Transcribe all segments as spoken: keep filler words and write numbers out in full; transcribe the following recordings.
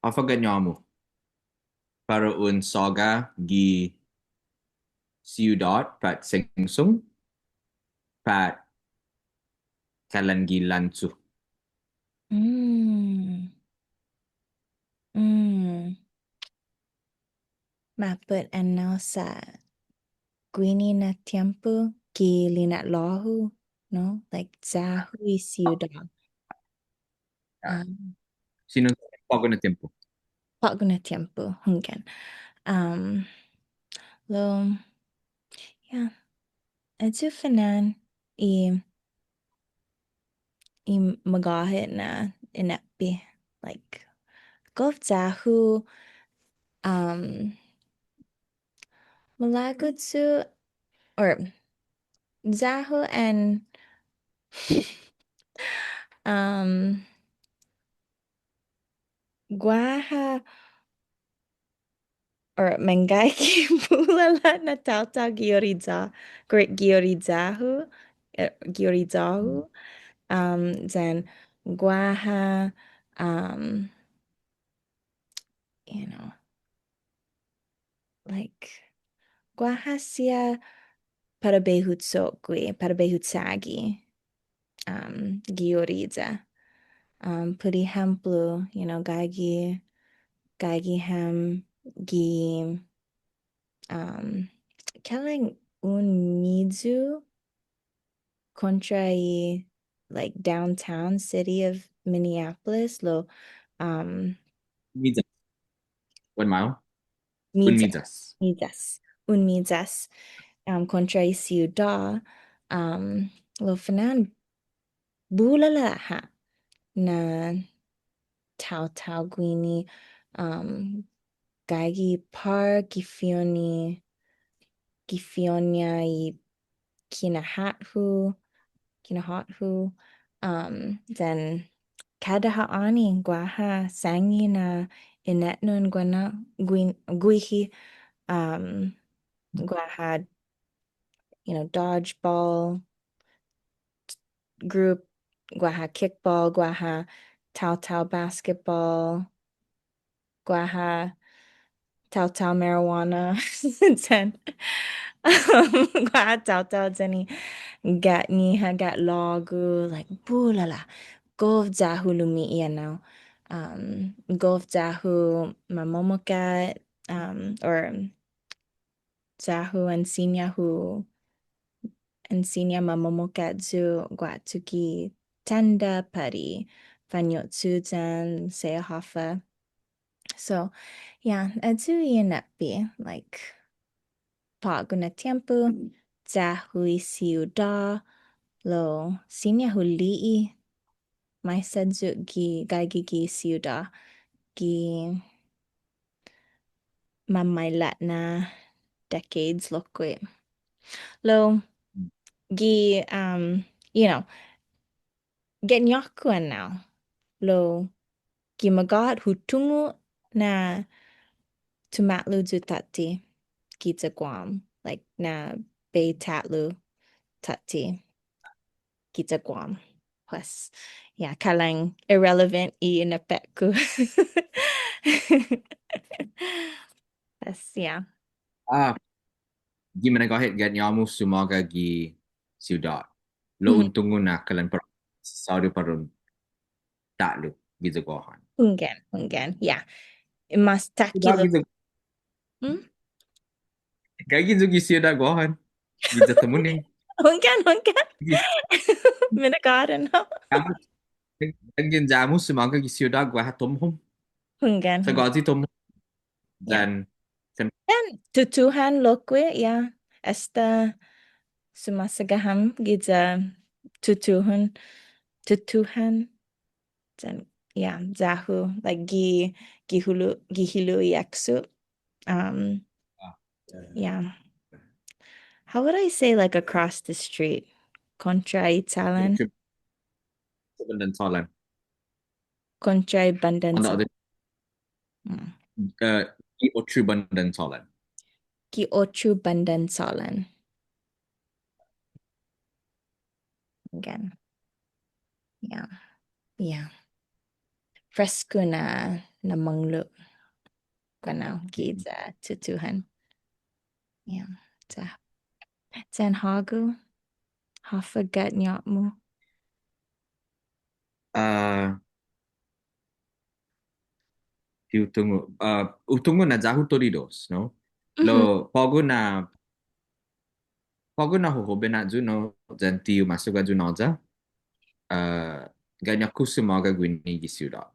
håfa ga'ña-mu para un såga gi siudåt pat sengsong, pat kalan gi lancho? Mm. Mm. Mappot ennao sa' guini na tiempo gi lina'la'-hu, no? Like, ya-hu i siudåt. Ah. Um, Sino på'go na tiempo? På'go na tiempo, hunggan. Um, lao, yeah. Ayu fana'an i i magåhet na ineppe, like, gof ya-hu, um, malago' yu', or ya-hu an, um, guaha or manggaige bulala na taotao gi uriya-, gi uriya-hu, eh, gi uriya-hu. Um, then guaha, um, you know, like, guaha siha para bai hu cho'gue, para bai hu chagi, um, gi uriya. Um, put ehemplo, you know, gaige, gaige ham gi, um, kalan un miyu kontra i, like, downtown city of Minneapolis, lao, um, Miyas. One mile? Un miyas. Miyas. Un miyas. Um, kontra i siudåt, um, lao fana'an bulala ha' na taotao guini, um, gaige par gi fi'on-ña, gi fi'on-ña i kinahat-hu, kinahat-hu, um, then kada ha'åni guaha sahnge na inetnon guini, guin-, guihi, um, guaha, you know, dodgeball group, guaha kickball, guaha taotao basketball, guaha taotao marijuana, then, um, guaha taotao yan i gatñiha, gatlågu, like, bulala. Gof ya-hu lumi'e' ennao. Um, gof ya-hu mamomokkat, um, or ya-hu an siña hu, an siña mamomokkat yu' guatu gi tenda pat i fañochuyan, sea håfa. So, yeah, ayu i ineppe, like, på'go na tiempo, ya-hu i siudåt, lao siña hu li'e', maisa yu' gi gaige gi siudåt, gi mamaila' na decades lokkue'. Lao, gi, um, you know, ga'ña-ku ennao. Lao, gi magåhet hu tungo' na tumå'lo yu' tåtte giya Guam, like, na bai ta'lo tåtte giya Guam. Pues, yeah, kalan irrelevant i ineppe-ku. Pues, yeah. Ah, gi minagåhet ga'ña-mu sumåga gi siudåt. Lao un tungo' na kalan para, sa' du para un ta'lo giya Guåhan. Hunggan, hunggan, yeah. Mas takhilo'. Gaige yu' gi siudåt Guåhan. Giya Tamuning. Hunggan, hunggan. Minagåhet, no? Yanggen ya-mu sumåga gi siudåt guaha tomhom. Hunggan. Sa' gaige tomhom. Yeah. Yan, yan tutuhan lokkue', yeah. Esta sumåsaga ham giya tutuhan, tutuhan. Yan, yeah, ya-hu, like, gi, gi hulo', gi hilo' i ekso'. Um, yeah. How would I say, like, across the street? Kontra i chalan? Kontra i bandan chalan. Kontra i bandan chalan. Gi otro bandan chalan. Gi otro bandan chalan. Again. Yeah. Yeah. Fresku na na manglo'. Guaha na gi tutuhon. Yeah. Sa', sa' hågu, håfa ga'ña-mu? Ah, ti hu tungo', ah, hu tungo' na ya-hu todu i dos, no? Lao på'go na, på'go na hohoben ha' yu', no, yan ti umasok ha' yu' na ya-hu, ah, ga'ña-ku sumåga guini gi siudåt.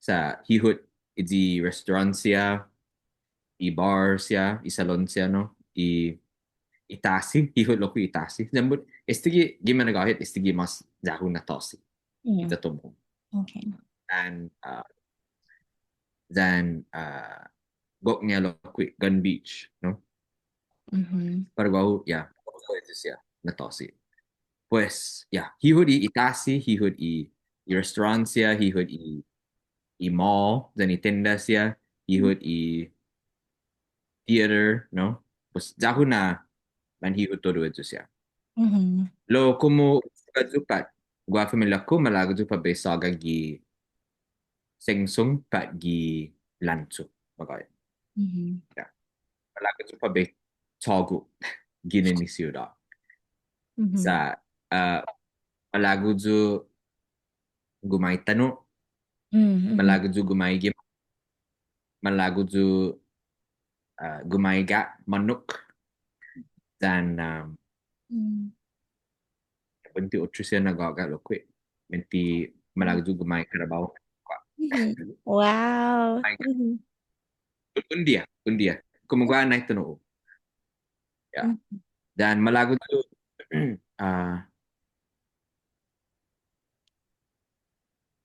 Sa' hihot i restaurant siha, i bar siha, i salon siha, no, i, i tasi, hihot lokkue' i tasi. Yan but, estague', gi minagåhet, estague' mas ya-hu na tåsi. Mm. Gi taimanu. Okay. Yan, uh, yan, uh, gof nai lokkue' Gun Beach, no? Mhm. Para guåhu, yeah, siha na tåsi. Pues, yeah, hihot i, i tasi, hihot i, i restaurant siha, hihot i, i mall, yan i tenda siha, hihot i theater, no? Pues, ya-hu na manhihot todu ayu siha. Mhm. Lao komu ayu pat, guåha familia-ku, malago' yu' para bai såga gi sengsong pat gi lancho, magåhet. Mhm. Yeah. Malago' yu' para bai chågo' ginen i siudåt. Mhm. Sa', uh, malago' yu' gumai tano', mhm, malago' yu' gumai gim-, malago' yu', uh, gumai ga' månnok, yan, um, mm, buente otro siha na gå'ga' lokkue'. Buente malago' yu' gumai karabao. Mhm. Wow. Gumai ga'. Mhm. Un, un diha, un diha. Komu guaha nai tano'-hu. Yeah. Mhm. Yan malago' yu', ah,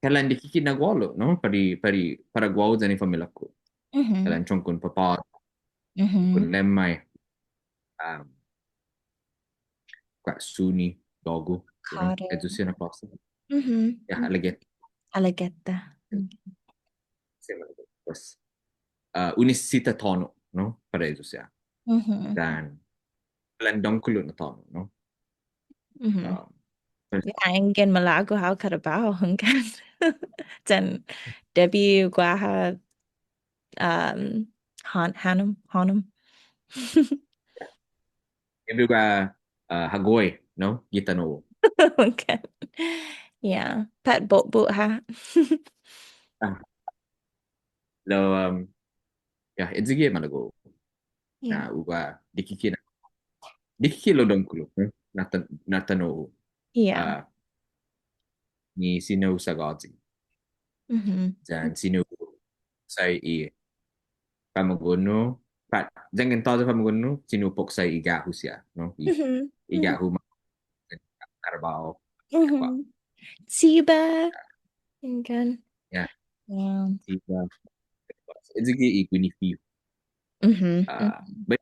kalan dikike' na gualo', no? Para, para, para guåhu yan i familia-ku. Mhm. Kalan chongkon påpa', mhm, chongkon lemmai, um, guaha suni, dågu, you know, ayu siha na klåsen. Mhm. Yeah, alligator. Alligator. Mm. Siha malago'. Pues, uh, un nisisita tåno', no? Para ayu siha. Mhm. Yan, kalan dångkolo na tåno', no? Mhm. Um, pues, yeah, anggen malago' hao karabao, hunggan. Yan debi guaha, um, han-, hånom, hånom. Debi guaha, uh, hagoi, no? Gi tano'-hu. Hunggan. Yeah. Pat botbot ha'. Ah. Lao, um, yeah, ayu i malago'. Yeah. Na, hu, uh, dikike' na. Dikike' lao dångkolo, eh? Na ta-, na tano'-hu. Yeah. Uh, ni siña hu sagåyi. Mhm. Yan siña hu poksai i famagu'on-hu, pat, yanggen tåya' famagu'on-hu, siña hu poksai i ga'-hu siha, no? I, mhm, i ga'-hu ma-, karabao. Mhm. Chiba. Hunggan. Yeah. Wow. Chiba. Ayu i guinifi-hu. Mhm, ah, mhm. But,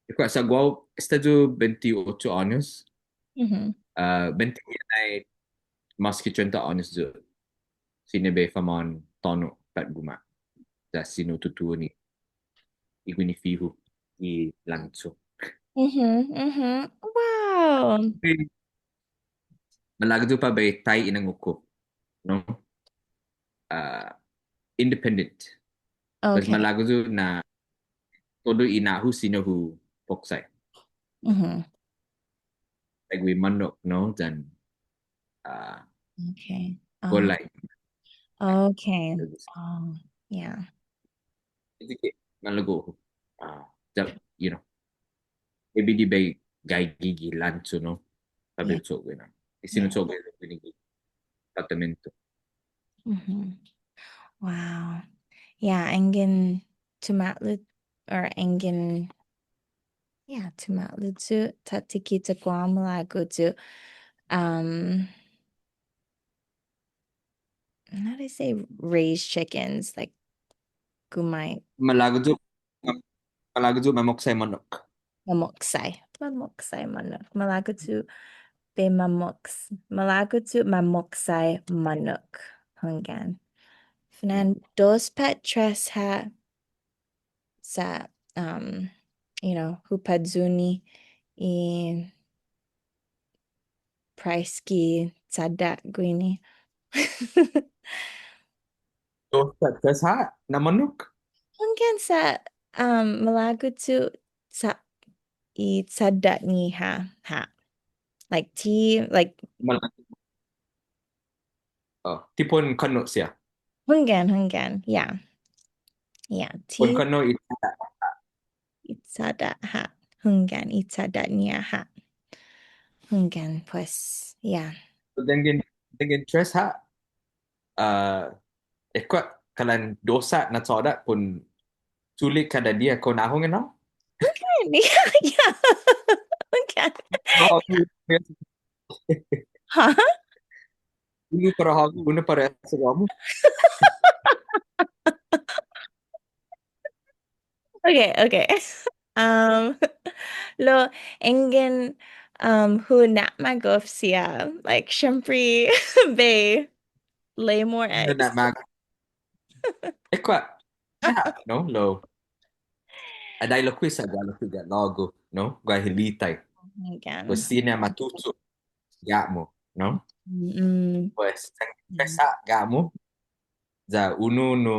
i kuåtto, sa' guåhu, esta yu' bente ocho åños. Mhm. Ah, bente nai mås ki trenta åños yu'. Siña bai famåhan tåno' pat guma'. Ya siña hu tutuhon i guinifi-hu i lancho. Mhm, mhm. Wow. Malago' yu' para bai tainingo'-ku, no? Ah, independent. Pues, okay, malago' yu' na todu i na'-hu siña hu poksai. Mhm. Like, gue' månnok, no? Yan, ah, okay, ah, gollai. Okay. Oh, yeah. Ayu i malago'-hu. Ah, ya, you know. Debi di bai gaige gi lancho, no? Para bai, yeah, cho'gue, no? I siña, yeah, cho'gue guini gi apartamento. Mhm. Wow. Yeah, anggen chumålo', or anggen, yeah, chumålo' yu', tåtte ki Guam, malago' yu', um, how do I say raise chickens? Like, gumai-, malago' yu', malago' yu' mamoksai månnok. Mamoksai. Mamoksai månnok. Malago' yu' bai mamoks-, malago' yu' mamoksai månnok. Hunggan. Fana'an dos pat tres ha', sa', um, you know, hu payuni i price gi chaddek guini. Dos pat tres ha' na månnok? Hunggan sa', um, malago' yu' sa' i chåda'-ñiha ha'. Like, ti, like, Mal-, oh, ti pon kånno' siha. Hunggan, hunggan, yeah. Yeah, ti pon kånno' i chåda'. I chåda' ha'. Hunggan, i chåda'-ñiha ha'. Hunggan, pues, yeah. So, yanggen, yanggen tres ha'. Ah, ekua' kalan dos ha' na chåda' pon chule' kada diha kao nahong enao. Hunggan, yeah, yeah. Hunggan. Oh, ha? Unu para hågu, unu para esta guåhu. Okay, okay. Um, lao, yanggen, um, hu na'magof siha, like, siempre bai lay more eggs. Hu na'magof. Ekua', yeah, no, lao. Adai lokkue' sa' guaha lokkue' ga'lågu, no? Guaha hilitai. Hunggan. Pues siña ma tutu ga'mu, no? Mm-mm. Pues, sa' ga'mu, ya unu nu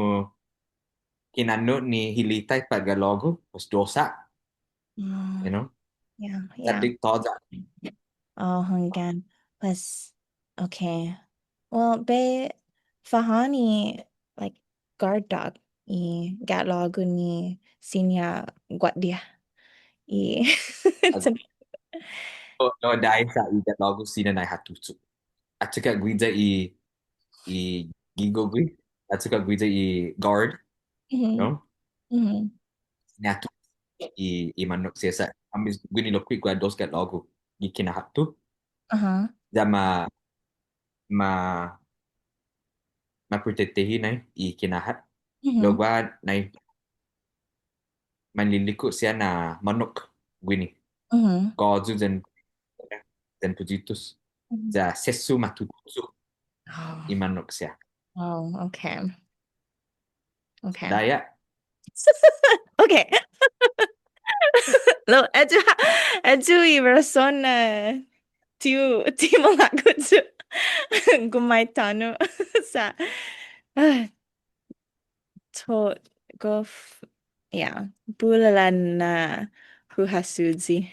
kinanno' ni hilitai pat ga'lågu, pues dos ha'. Oh. You know? Yeah, yeah. Sa' ti tåya'. Oh, hunggan. Pues, okay. Well, bai fahåni, like, guard dog i ga'lågu ni siña guåtdia. I, oh, no, adai sa' i ga'lågu siña nai ha tutu. Achokka' guiya i, i gigo gui'. Achokka' guiya i guard. Mm-hmm. No? Mm-hmm. Natu i, i månnok siha sa'. Åntes guini lokkue' guaha dos ga'lågu gi kinahat-hu. Aha. Ya ma, ma, ma protetehi nai i kinahat. Mhm. Lao guaha nai manliliko' siha na månnok guini. Mhm. Gåyu yan, yan puyitos. Mhm. Ya sesso ma tutuhon i månnok siha. Oh, okay. Okay. Adai ha'. Okay. Lao, ayu, ayu i rason na ti u, ti u malago' yu' gumaitåno' sa', ah, to, gof, yeah, bula na hu hasuyi.